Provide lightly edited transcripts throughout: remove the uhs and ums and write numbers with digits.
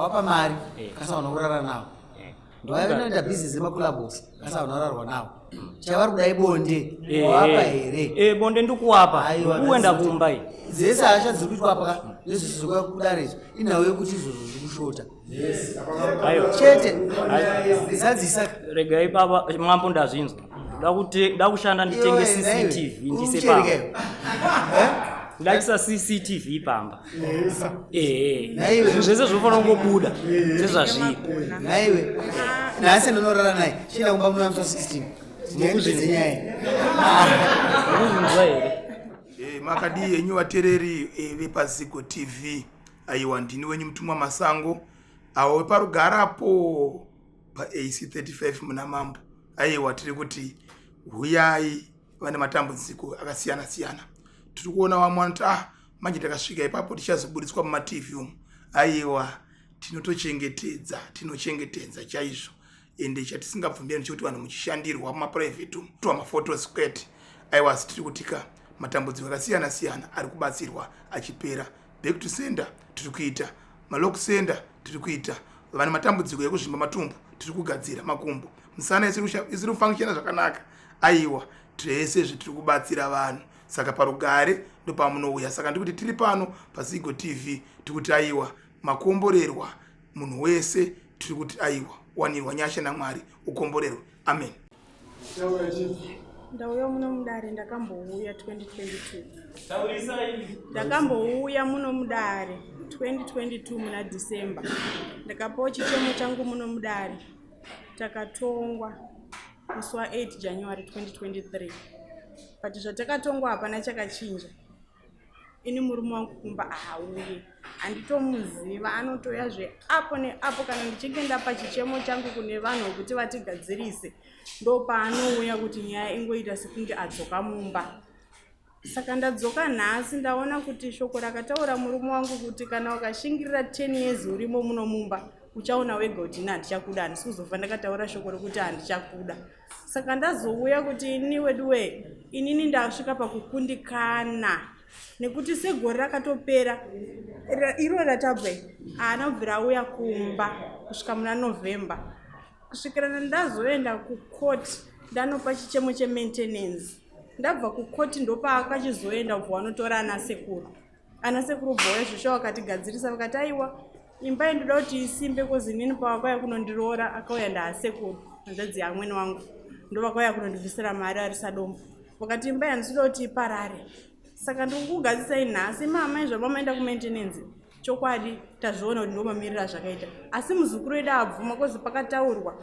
Wapa mari Eh. kasi hauna kurara navo. Eh. Ndovaya vanoita business yemakulabox kasi hauna kurarwa navo. Chavari kuda ibonde. Eh, Wapa eh. here? Eh, bonde ndikuwapa. Aiwa, Kuenda that's it. kumba iyi. Dzese hasha dziri kuitwa apa ka nezvese zvekuya kudare izvo inhau yekuti izvozvo zviri kushota. Aiwa. Chete. Zadzisa. Regai baba mambo ndazvinzwa. Ndoda kuti ndoda kushanda nditenge Iwe, naiwe, CCTV uri ndise kuchereka pamba. iwe. Eh? Ndaisa CCTV pamba. Eh. Naiwe. Zvinhu zvese zvinofanira kungobuda sezvazviri. Naiwe. Nhasi ndinorara naye. Chienda kumba muno musi wa 16. Ndikuzvinzwa nyaya. Ndikuzvinzwa here? Makadii henyu vatereri vepaZigo TV? Aiwa, ndini wenyu mutumwa Masango, awo weparugarapo paAC 35 muna Mambo. Aiwa, tiri kuti huyai vane matambudziko akasiyana siyana. Tiri kuona vamwe vanoti ah, manje takasvika ipapo tichazoburitswa mumatv umu. Aiwa, tinotochengetedza, tinochengetedza chaizvo. Ende chatisingabvumiri ndechekuti vanhu muchishandirwa mumaprivate umu kuitwa maphotos kwete. Aiwa, asi tiri kutika matambudziko akasiyana siyana ari kubatsirwa achipera. Back to sender tiri kuita, malock sender tiri kuita, vane matambudziko ekuzvimba matumbu tiri kugadzira, makumbo musana isiri kufunctiona zvakanaka. Aiwa, zvese izvi tiri kubatsira vanhu. Saka parugare ndopamunouya. Saka ndikuti tiri pano paZigo TV tikuti aiwa, makomborerwa munhu wese. Tiri kuti aiwa, wanirwa nyasha naMwari, ukomborerwe. Amen. Ndauya muno mudare, ndakambouya 2022, ndakambouya muno mudare 2022 muna December. Ndakapawo chichemo changu muno mudare, takatongwa musi wa8 January 2023, but zvatakatongwa hapana chakachinja. Ini murume wangu kumba haauye, handitomuziva, anotoya zveapo neapo. Kana ndichinge ndapa chichemo changu kune vanhu vekuti vatigadzirise, ndopaanouya kuti nyaya ingoita sekunge adzoka mumba. Saka ndadzoka nhasi, ndaona kuti shoko rakataura murume wangu kuti kana ukashingirira 10 years urimo muno mumba, uchaona wega kuti ini handichakuda. Handisi kuzofa ndakataura shoko rekuti handichakuda. Saka ndazouya kuti ini weduwe, inini ndasvika pakukundikana, nekuti segore rakatopera iro ratabva haana kubvira auya kumba kusvika muna November, kusvikirana ndazoenda kukoti ndanopa chichemo chemaintenance. Ndabva kukoti ndopaakachizoenda kubva wanotora ana sekuru. Ana sekuru bvoya zvisha vakatigadzirisa, vakati aiwa, imba indoda kuti isimbe, kozi inini pavakauya kunondiroora akauya ndaasekuru, hanzvadzi yamwene wangu, ndovakauya kunondibvisira mari ari sadombo. Vakati imba yandinoda kuti iparare, saka ndikukugadzisai nhasi. Mama, izvo mamaenda kumaintenance, chokwadi tazviona kuti ndomamiriro azvakaita, asi muzukuru wedu abvuma, kozi pakataurwa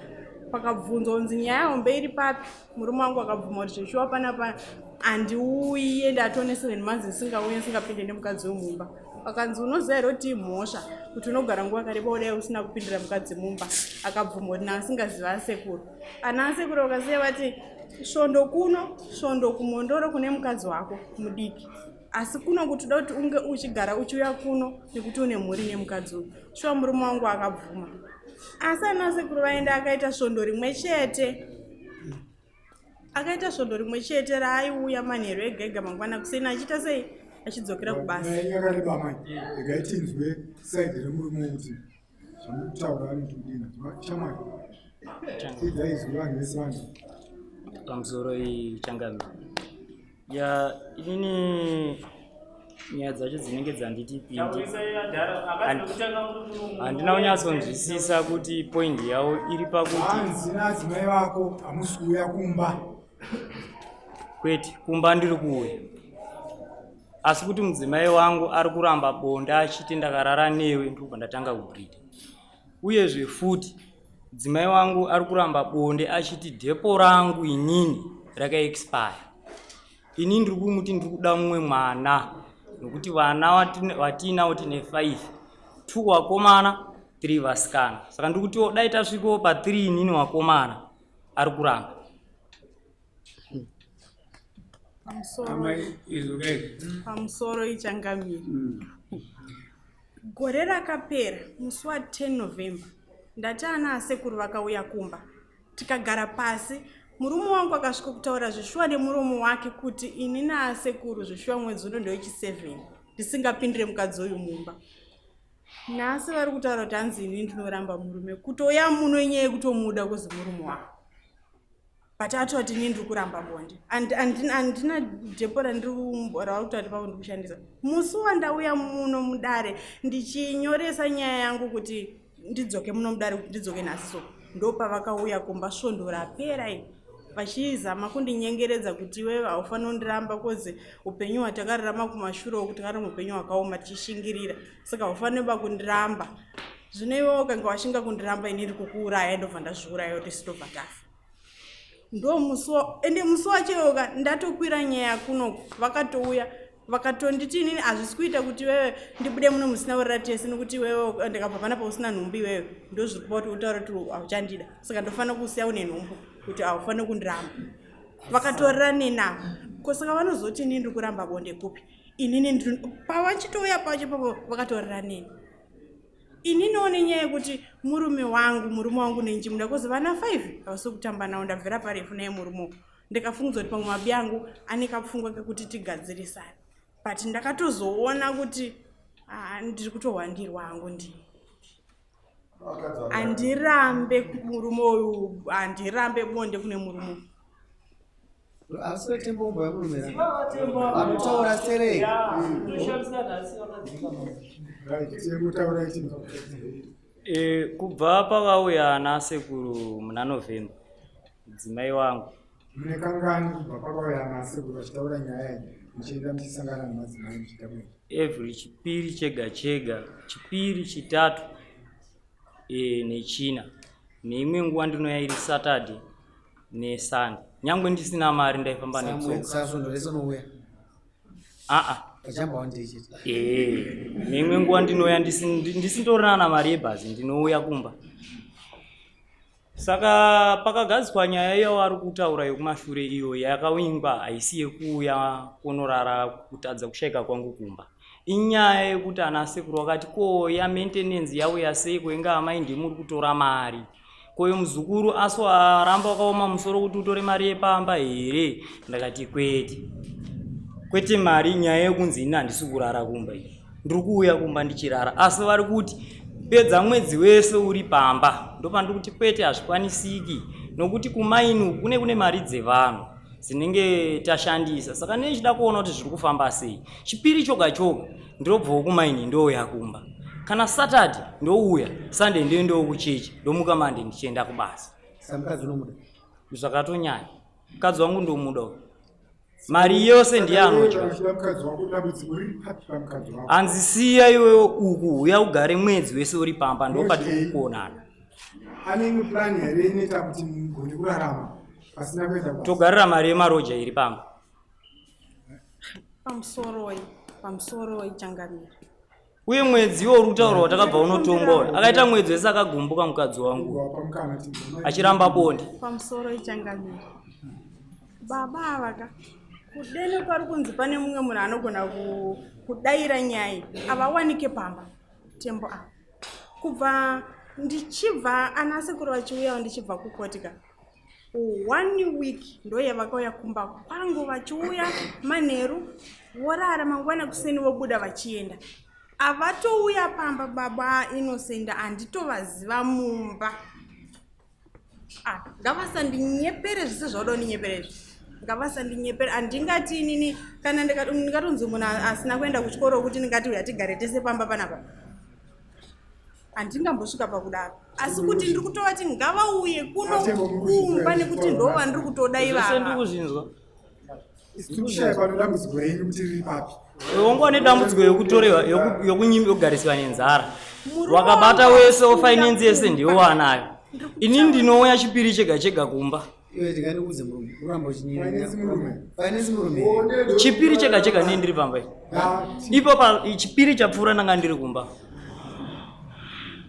pakabvunzwa kunzi nyaya hombe iri papi, murume wangu akabvuma kuti zveshuwa panapa handiuye, ndatone 7 months ndisingauye, ndisingapinde nemukadzi wemumba. Akanzi unoziva here kuti imhosva kuti unogara nguva yakareba kudai usina kupindira mukadzi mumba? Akabvuma kuti naasingaziva asekuru. Ana asekuru vakasiya vati svondo kuno, svondo kumondoro kune mukadzi wako mudiki, asi kuno kuti uda kuti unge uchigara uchiuya kuno nekuti une mhuri nemukadzi uyu. Shuwa murume wangu akabvuma, asi ana sekuru vaenda akaita svondo rimwe chete, akaita svondo rimwe chete raaiuya manheru ega ega, mangwana kuseni achiita sei, achidzokera kubasa. Yakareba mai, regai tinzwe side remurume kuti zvamukutaura anoti kudini. Shamwari, idzai izwi vanhu vese vanhu. Pamusoro ichangamira ya, inini nyaya dzacho dzinenge dzanditi pindi, handina kunyatsonzwisisa kuti point yavo iri pakuti Hanzi naadzimai vako hamusi kuuya kumba. Kwete, kumba ndiri kuuya, asi kuti mudzimai wangu ari kuramba bonde achiti ndakarara newe ndikubva ndatanga kubreeda. Uyezve futi mudzimai wangu ari kuramba bonde achiti depo rangu inini rakaexpire. Ini ndiri kumuti ndiri kuda mumwe mwana, nokuti vana vatiinavo tine 5, 2 vakomana, 3 vasikana. Saka ndiri kutiwo dai tasvikawo pa3 inini vakomana, ari kuramba. Pamusoro ichangamira. Gore rakapera musi wa10 November, ndati ana asekuru vakauya kumba, tikagara pasi. Murume wangu akasvika kutaura zvishuwa nemuromo wake kuti ini naasekuru zvishuwa mwedzi uno ndewechi7 ndisingapindire mukadzi uyu mumba. Nhasi vari kutaura kuti hanzi ini ndinoramba murume. Kutouya muno inyaya yekutomuda kuzi murume wako. But atoti ini ndiri kuramba bonde. Handina dhepo randiri ravari kutaura pavo ndikushandisa. Musi wandauya muno mudare ndichinyoresa nyaya yangu kuti ndidzoke muno mudare kuti ndidzoke nhasi so ndopavakauya kumba svondo rapera iri vachizama kundinyengeredza kuti iwewe haufaniri kundiramba kozi upenyu hwatakararama kumashure uku takararama upenyu hwakaoma tichishingirira saka haufaniri ba kundiramba zvino iwewe ukange washinga kundiramba ini ndiri kukuuraya ndobva ndazviuraya kuti sitobva tafa ndomusi ende musi wacho iwoka ndatokwira nyaya kunoku vakatouya vakatonditi inini hazvisi kuita kuti iwewe ndibude muno musina kurara tese nokuti iwewe ndikabva panapa usina nhumbu iwewe ndozviri kupa kuti utaure kuti hauchandida saka ndofanira kusiya une nhumbu kuti haufaniri kundiramba vakatorera nenavo ko saka vanozoti inini ndiri kuramba bonde kupi inini pavachitouya pacho ipapo vakatorera neni ininiwo nenyaya yekuti murume wangu murume wangu nenjimuda kozi vana 5 havasi kutamba nawo ndabvira parefu naye murume ndikafungidza kuti pamwe mabi angu ane kapfungwa kekuti tigadzirisane but ndakatozoona kuti ah, ndiri kutohwandirwa hangu ndini handirambe murume uyu handirambe bonde kune murume Asi wetembo umbo yamurume anotaura sterei. Eh, kubva pavauya ana sekuru muna November mudzimai wangu mune kangani kubva pavauya ana sekuru vachitaura nyaya iyi muchienda muchisangana nemadzimai muchiita kuita every chipiri chega chega chipiri chitatu e, nechina neimwe nguva ndinouya iri saturday nesunday nyangwe ndisina mari ndaifamba netsoka svondo rese unouya aa pachamba one day chete ee neimwe nguva ndinouya ndisintorina na mari yebhazi ndinouya kumba saka pakagadzikwa nyaya iyo vari kutaura yekumashure iyo yakawingwa haisi yekuuya kunorara kutadza kushaika kwangu kumba inyaya yekuti ana sekuru vakati ko ya maintenance yauya sei ko inga amai ndimuri kutora mari koyo muzukuru aso aramba wakaoma musoro kuti utore mari yepamba here ndakati kwete kwete mari nyaya yekunzi ini handisi kurara kumba iyi ndiri kuuya kumba ndichirara asi vari kuti pedza mwedzi wese uri pamba ndopandiri kuti kwete hazvikwanisiki nokuti kumaini uku kune kune mari dzevanhu dzinenge tashandisa saka ndine kuona kuti zviri kufamba sei chipiri choga choga ndinobvawo kumaini ndouya kumba kana saturday ndouya sunday ndoendawo kuchechi ndomuka mande ndichienda kubasa samukadzi unomuda zvakatonyanya mukadzi wangu ndomuda uyu mari yose ndiye anodya Uchida mukadzi wako dambudziko riri papi pamukadzi wako hanzi siya iwewe uku uya ugare mwedzi wese uri pamba ndopatiri kukonana ane imwe plani here inoita kuti mugone kurarama pasina kuenda kubasa togarira mari yemaroja iri pamba pamusoroi pamusoroi changamire uye mwedzi iwo uri kutaura watakabva unotongwa uyu akaita mwedzi wese akagumbuka mukadzi wangu wapa mukana tinzwa achiramba bonde pamusoro ichangamire baba ava ka kudene kwari kunzi pane mumwe munhu anogona kudaira nyaya havawanike pamba tembo ava kubva ndichibva ana sekuru vachiuyawo ndichibva kukoti ka one week ndoyavakauya kumba kwangu vachiuya manheru vorara mangwana kuseni vobuda vachienda havatouya pamba baba Innocent handitovaziva mumba ah, ngavasandinyepere zvese zvauda kundinyepera izvi ngavasandinyepere handingati inini kana ndingatonzi munhu asina kuenda kuchikoro kuti ndingati uya tigare tese pamba panapa handingambosvika pakudaro asi kuti ndiri kutovati ngavauye kuno kumba nekuti ndo vandiri kutoda zvese ivava ndiri kuzvinzwa tikushaya pano dambudziko renyu kuti riri papi wangu ane dambudziko yekutorewa yokugariswa nenzara Murume wakabata wangu wese ari ofinance yese ndiwo kumba. wanayo ini ndinouya chipiri chega chega kumba iwe ndinganikuudze murume uramba Finance murume. uchinyerfinance murume chipiri chega chega nee ndiri pamba ipo pa chipiri chapfuura ndanga ndiri kumba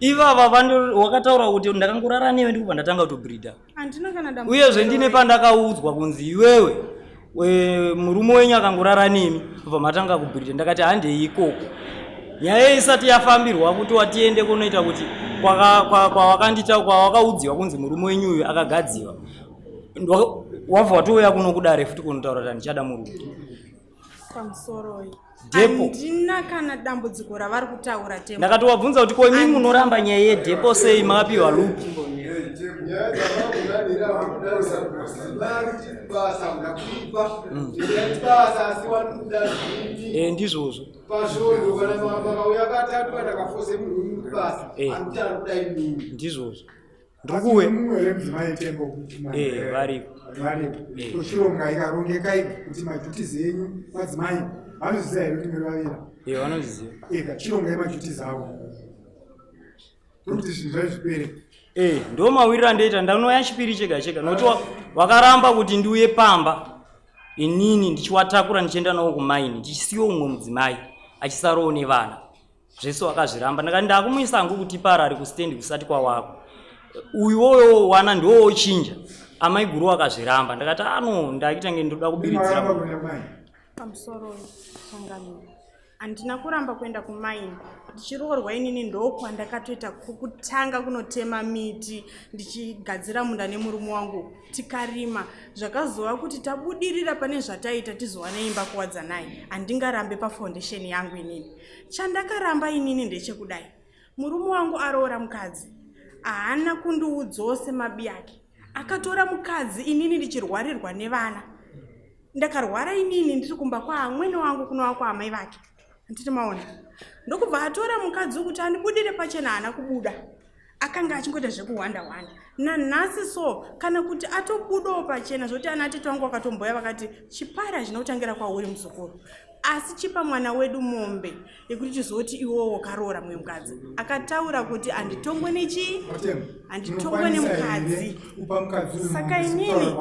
ivava wakataura kuti ndakangorara newe ndikubva ndatanga kutobhirida handina kana dambudziko uyezve ndine pandakaudzwa kunzi iwewe murume wenyu akangorara nemi kubva matanga kubhirida ndakati handei ikoko nyaya isati yafambirwa kuti watiende kunoita kuti kwawakandita kwawakaudziwa kunzi murume wenyu uyu akagadziwa wabva watouya kuno kudare futi kunotaura kuti handichada murume. Pamusoroi. Depo. Handina kana dambudziko ravari kutaura Tembo. Ndakatovabvunza kuti ko imi munoramba nyaya yedepo sei makapiwa lupi? Eh, ndizvozvo. Eh. Ndizvozvo. Ndiri kuuya. Mumwe here mudzimai Tembo kuti Eh, variko. Variko. Eh. Tochironga ikarongeka ika kuti maduties enyu madzimai vanozviziva here kuti muri vaviri? Eh, vanozviziva. Eka chirongai maduties avo. Ndokuti zvinhu zvacho zvipere. Eh, ndo mawiriro andoita ndanouya chipiri chega chega nokuti wakaramba kuti ndiuye pamba inini ndichiwatakura ndichienda nawo kumaini ndichisiya umwe mudzimai achisarawo nevana. Zvese wakazviramba ndakati ndakumuisa hangu kuti parari kustendi kusati kwawako uyu woyo wana ndiwo wochinja amai guru wakazviramba ndakati ano ndakuita nge ndoda kubiridzira. Pamusoro changamire, handina kuramba kuenda kumaini ndichiroorwa inini ndokwandakatoita kutanga kunotema miti ndichigadzira munda nemurume wangu tikarima zvakazova kuti tabudirira pane zvataita tizowana imba kuwadzanai. Handingarambe pafoundation yangu inini. Chandakaramba inini ndechekudai, murume wangu aroora mukadzi haana kundiudzawo semabi ake, akatora mukadzi inini ndichirwarirwa nevana. Ndakarwara inini ndiri kumba kwaamwene wangu kunova kwaamai vake, handiti maona? Ndokubva atora mukadzi wekuti andibudire pachena, haana kubuda, akanga achingoita zvekuhwanda hwanda nanhasi. So kana kuti atobudawo pachena zvoti ana tete vangu vakatomboya vakati chipari hazvina kutangira kwauri muzukuru, asi chipa mwana wedu mombe yekuti tizoti iwowo wakaroora mumwe mukadzi. Akataura kuti handitongwe nechii, handitongwe nemukadzi. Saka inini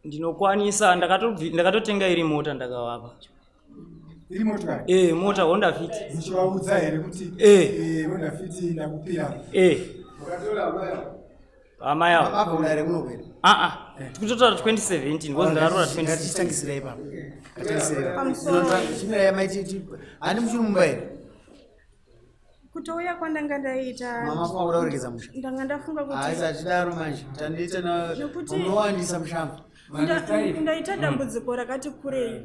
ndinokwanisa, ndakatotenga iri mota ndakavapa. Iri motokari? Eh, mota Honda Fit. Muchivaudza here kuti Eh. Honda Fit ndakupira? Eh, amai avo. Abva kudare kunokwera? Aa, tikutotaura 2017 because ndakaroora 2016. Ngatichitangisira ipapo. Pamusoro. Chimirai maiti handi muchiri mumba here? Kutouya kwandanga ndaita Mama funga kuda kuregedza musha. Ndanga ndafunga kuti Haisi achidaro manje tandiita Nekuti munowandisa mushamba. Ndaita dambudziko rakati kurei,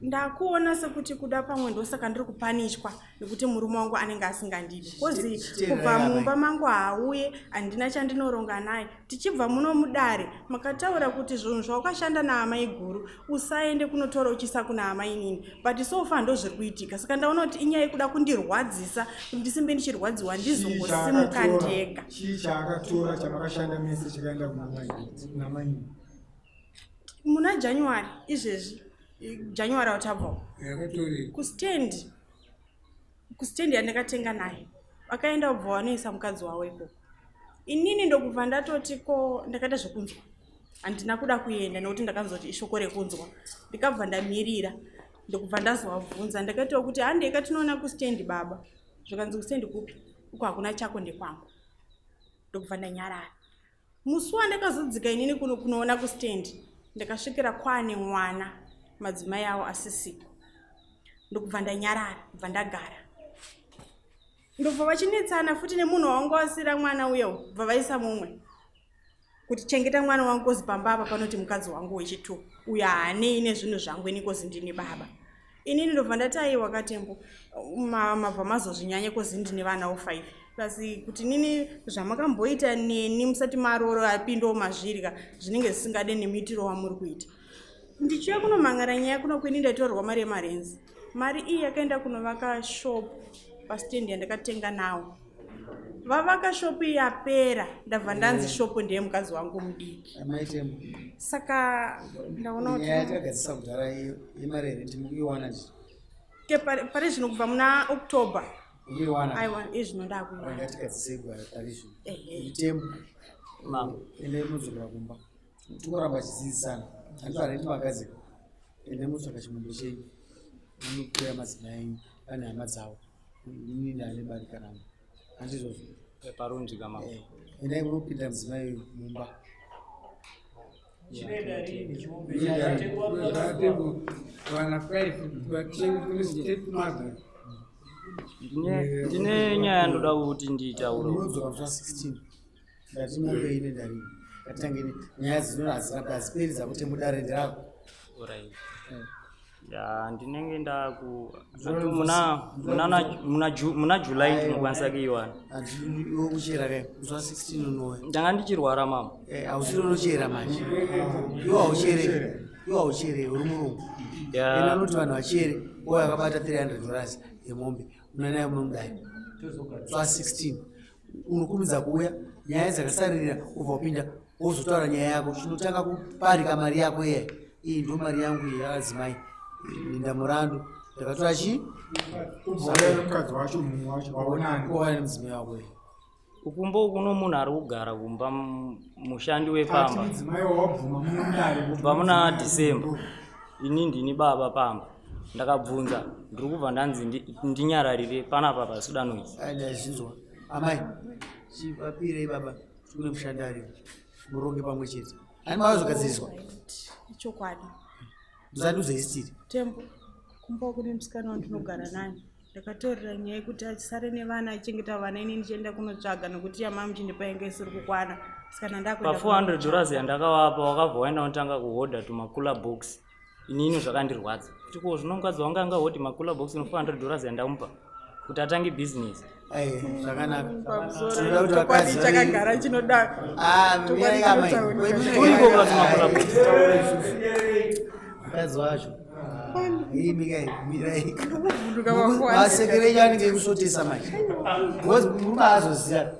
ndakuona sekuti kuda pamwe ndosaka ndiri kupanichwa nekuti murume wangu anenge asingandidi 'cause Chiteererai kubva apa. mumba mangu haauye, handina chandinoronga naye. Tichibva muno mudare makataura kuti zvinhu zvawakashanda naamai guru usaende kunotora uchiisa kuna amai nini, but so far ndo zviri kuitika. Saka ndaona kuti inyaya yekuda kundirwadzisa kuti ndisimbe ndichirwadziwa, ndizongosimuka ndega. Chii chaakatora chamakashanda mese chikaenda kuna mai? Muna January izvezvi, January watabvawo, kustand kustand yandakatenga naye vakaenda kubva vanoisa mukadzi wavo ikoko. Inini ndokubva ndatoti ko ndakaita zvekunzwa, handina kuda kuenda nekuti ndakanzwa kuti ishoko rekunzwa. Ndikabva ndamirira, ndokubva ndazovabvunza, ndakaitawo kuti handei tinoona kustand baba. Zvikanzi kustand kupi uko, hakuna chako, ndekwangu. Ndokubva ndanyarara. Musi wandakazodzika inini kuno kunoona kustand, ndakasvikira kwane mwana, madzimai avo asisipo. Ndokubva ndanyarara, kubva ndagara. Ndobva vachinetsana futi nemunhu wanga wasira mwana uya, bva vaisa mumwe kuti chengeta mwana wangu, 'cause pamba apa panoti mukadzi wangu wechitu uyo haanei nezvinhu zvangu ini 'cause ndini baba inini. Ndobva ndati aiwa kaTembo, mabva mazozvinyanya 'cause ndine vanawo 5 plus kuti nini zvamakamboita neni musati maroro apindawo mazvirya zvinenge zvisingade nemuitiro wamuri kuita. Ndichiuya kunomhangara nyaya kuno kwini, ndaitorerwa mari yemarenzi. Mari iyi yakaenda kunovaka shop pastendi yandakatenga nawo. Vavaka shop yapera, ndabva ndanzi shop ndeye mukadzi wangu mudiki. Amaitembo. Saka ndaona kuti Nyaya yatakagadzisa kudhara yemari here, ndikuiwana ndi Ke pari zvino kubva muna October. Ukuiwana? Aiwa, izvino ndakuiwana. Ngatigadzisei pari zvino. Ehe. Mitembo. Mama. Ende munodzokera kumba, tikuramba chidzidzisana handivarenti magadzika. Ende mutsvaka chimombe chenyu, munokuya madzimai enyu ane hama dzavo. Inini ndane barika rangu, handizvozvo? Parunzvika mama. Eh, endai munopinda mudzimai uyu mumba. Vana 5 step mother. Ndine nyaya yandoda kuti nditaure. Munodzoka musi wa16. Ndati mombe ine ndarini, ngatange nyaya dzino hadzirapa, hadziperi dzakuti mudare nderako. Alright. Eh. Ya, ndinenge ndaku muna muna muna Ju- muna July ndinokwanisa kuiwana. Iwe kuchera kai musi wa 16 unouya. Ndanga ndichirwara mama. Eh, hausiri unochera manje. Iwe hauchere. Iwe hauchere uri murungu. Ya. Ena anoti vanhu vachere uye akabata 300 dollars yemombe una naye munomudai. Musi wa 16 unokurumidza kuuya nyaya dzakasaririra ubva wapinda wozotaura nyaya yako chinotanga kuparika mari yako iya iyi ndo mari yangu iyi yakadzimai ndamurandu ndakatora chii Ubvauya nemukadzi wacho mumwe wacho waonani. waona nemudzimai wako iyi Ukumbo kuno munhu ari kugara kumba mushandi Ati wepamba. mudzimai wawabvuma muno mudare. Kubva muna December ini ndini baba pamba. Ndakabvunza ndiri kubva ndanzi ndinyararire panapa pasuda noise. Ndazvinzwa amai chivapirei baba kune mushandi aripo muronge pamwe chete ani mavazogadziriswa Ichokwadi. musandiudze history. Tembo, kumba kune musikana wandinogara naye. Ndakatorera nyaya yekuti asare nevana achichengeta vana ini ndichienda kunotsvaga nekuti yamai muchindipa yanga isiri kukwana. Saka ndandakuenda Pa 400 dollars yandakavapa wakabva waenda unotanga kuhodha tumakula box. Inini zvakandirwadza. Kuti ko zvino mukadzi wangu anga hodhi makula box no 400 dollars yandamupa kuti atange business. Eh, zvakanaka. Pamusoro, Tinoda kuti chokwadi vakadzi vave- chakagara chinoda. Ah, Chokwadi mirai amai. chinotaurika. Uriko kwa makula box. Mukadzi wacho. Imi kai, mirai. Kuvhunduka makwande. Masekerenyu anenge ekusvotesa manje. Because murume aazoziva.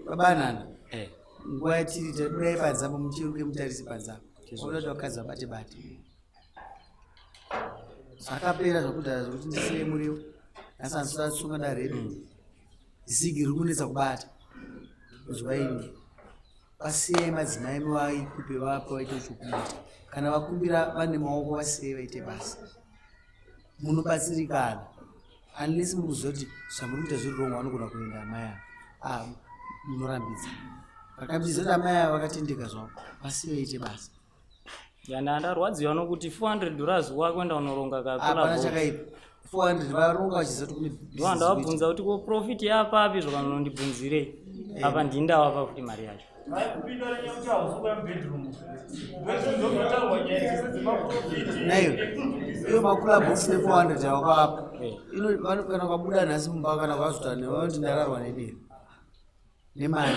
Baba Nana. Eh. Nguva yatiri taburai panze apo muchiruke mutarise panze apo. Oda kuti vakadzi vabate bate. Zvakapera zvakudhara zvekuti ndisiye muriwo. Nhasi handisati atsunga dare redu. Zigi riri kunetsa kubata. Zuva ini. Vasiyai madzimai vaikupe vape vaite chokuita. Kana vakumbira vane maoko vasiyai vaite basa. Munobatsirikana. Unless muri kuziva kuti zvamuri kuita zviri wrong vanogona kuenda amai ava. Ah, munorambidza. Vakambidzira kuti amai ava vakatendeka zvavo. Vasiyai vaite basa. Ya ndarwadziwa nokuti 400 dollars wakuenda unoronga kakula Hapana box. chakaipa. 400 varonga vachiziva kuti kune business Ndo ndavabvunza kuti ko profit yapapi zvakanondibvunzirei. Apa ndini ndavapa futi mari yacho. Naiyo iyo makula box ne 400 yawakavapa Eh. ino kana ukabuda nhasi mumba kana ukazotaura newe vanoti ndararwa nedera nemari.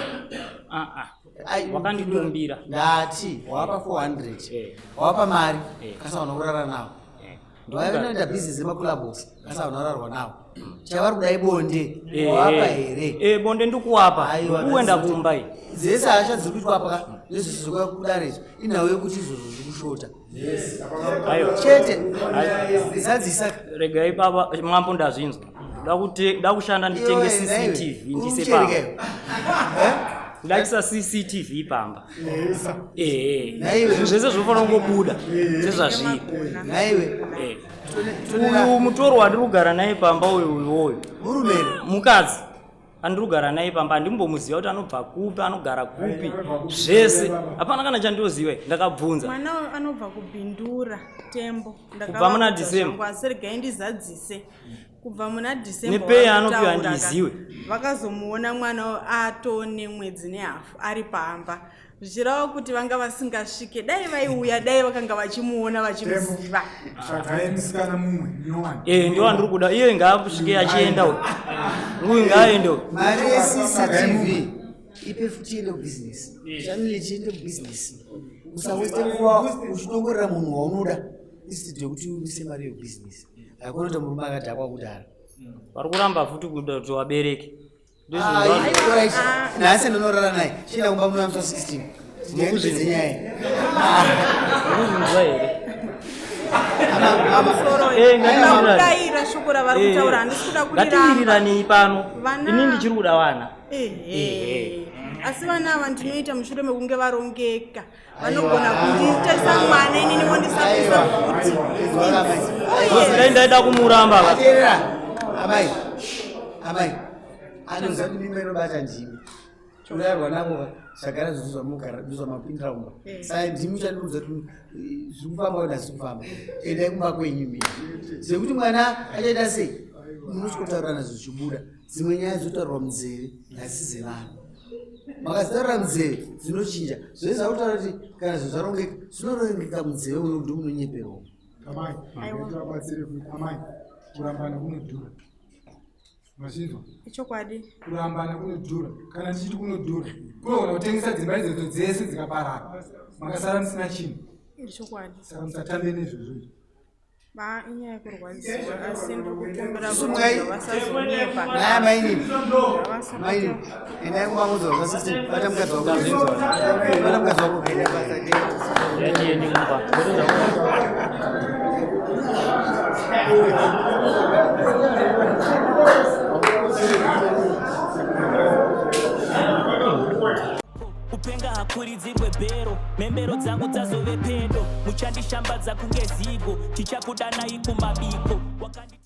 Ah ah. Ai, Wakandikumbira. Ndati wapa 400 Eh. wapa mari Eh. kasi hauna kurara nawo. Eh. Vanoenda business yemakula box kasi hauna kurarwa nawo. Chavari kuda ibonde Eh, wapa eh. here? Eh, bonde ndikuwapa. Aiwa, Kuenda that's it. kumba iyi. Dzese hasha dziri kuitwa apa ka nezvese zvekuya kudare izvo inhau yekuti izvozvo zviri kushota. Aiwa. Chete zadzisa. Regai baba mambo ndazvinzwa. Nda kushanda nditenge Iwe, naiwe, CCTV uri ndise kuchereka pamba. iwe. Eh? Ndaisa CCTV pamba. Eh. Naiwe. Zvinhu zvese zvinofanira kungobuda sezvazviri. Naiwe. Eh. Tonera Uyu mutoro wandiri kugara naye pamba uyu uyu uyu. murume here? Mukadzi andiri kugara naye pamba handimbomuziva kuti anobva kupi anogara kupi zvese hapana kana chandinoziva ndakabvunza. Mwana uyu anobva kubhindura Tembo. Kubva muna Ndakavaudza December. zvangu, asi regai ndizadzise. Kubva muna December Nepay anopiwa vakutaura ka, handiziwe. Vakazomuona mwana uyu atone mwedzi nehafu ari pamba. Zvichireva kuti vanga vasingasvike dai vaiuya dai vakanga vachimuona vachimuziva. Tsvagai musikana mumwe nyowani. Eh, ndiwo andiri kuda iye ngaasvike achienda uyu. Uyu ngaaende uyu. Mari yeCCTV ipe futi iende kubusiness. Chanel ichiende kubusiness. Usawaste nguva uchidongorera munhu waunoda instead yekuti uise mari yebusiness. Hakuna kuti murume akadhakwa kudhara. Vari kuramba futi kuda kuti vabereke. Ah, alright. Nhasi ndinorara naye. Chienda kumba muno musi wa 16. Ndikupedze nyaya. Mukuzvinzwa here? Pamusoro Eh, ngatiwirirane. ndakudaira shoko ravari Eh, kutaura handisi kuda kuriramba. Ngatiwiriranei pano. Vana- Ini ndichiri kuda vana. Ehe. Asi vana ava ndinoita mushure mekunge varongeka. Vanogona kundiitisa mwana inini vondisapisa futi. Because dai ndaida kumuramba ka. Teerera. Amai. Amai. Anoziva kuti mimba inobata ndimi. Urarwa navo zvagara zvinhu zvamugara zvamapindira kumba. Saka ndimi uchandiudza kuti zviri kufamba kana zvisi kufamba. Endai kumba kwenyu imi. Zvekuti mwana achaita sei? Munosvikotaurirana zvichibuda. Dzimwe nyaya dzotaurwa munzeve nhasi dzevanhu. Makadzitaurira munzeve dzinochinja. Zvese zvakutaura kuti kana zvinhu zvarongeka zvinorongeka munzeve uno ndi munonyeperwa. Amai, tivabatsire kuti amai, kurambana kunodhura. Mazvinzwa? Ichokwadi. Kurambana kunodhura. Kana ndichiti kunodhura, kunogona kutengesa dzimba idzodzo dzese dzikaparara. Makasara musina chinhu. Ichokwadi. Saka musatambe nezvozvo. Ba inyaya yekurwadziwa asi ndiri kukumbira kuti Sumukai. vasazonyepa. Naya mainini. Mainini. Endai kumba mudzoka 16. Bata mukadzi wako. Bata mukadzi wako. Yatiende kumba. Kupenga hakuridzirwe bhero, mhembero dzangu dzazove pedo, muchandishambadza kunge zigo, tichakudanai kumabiko. Wakandi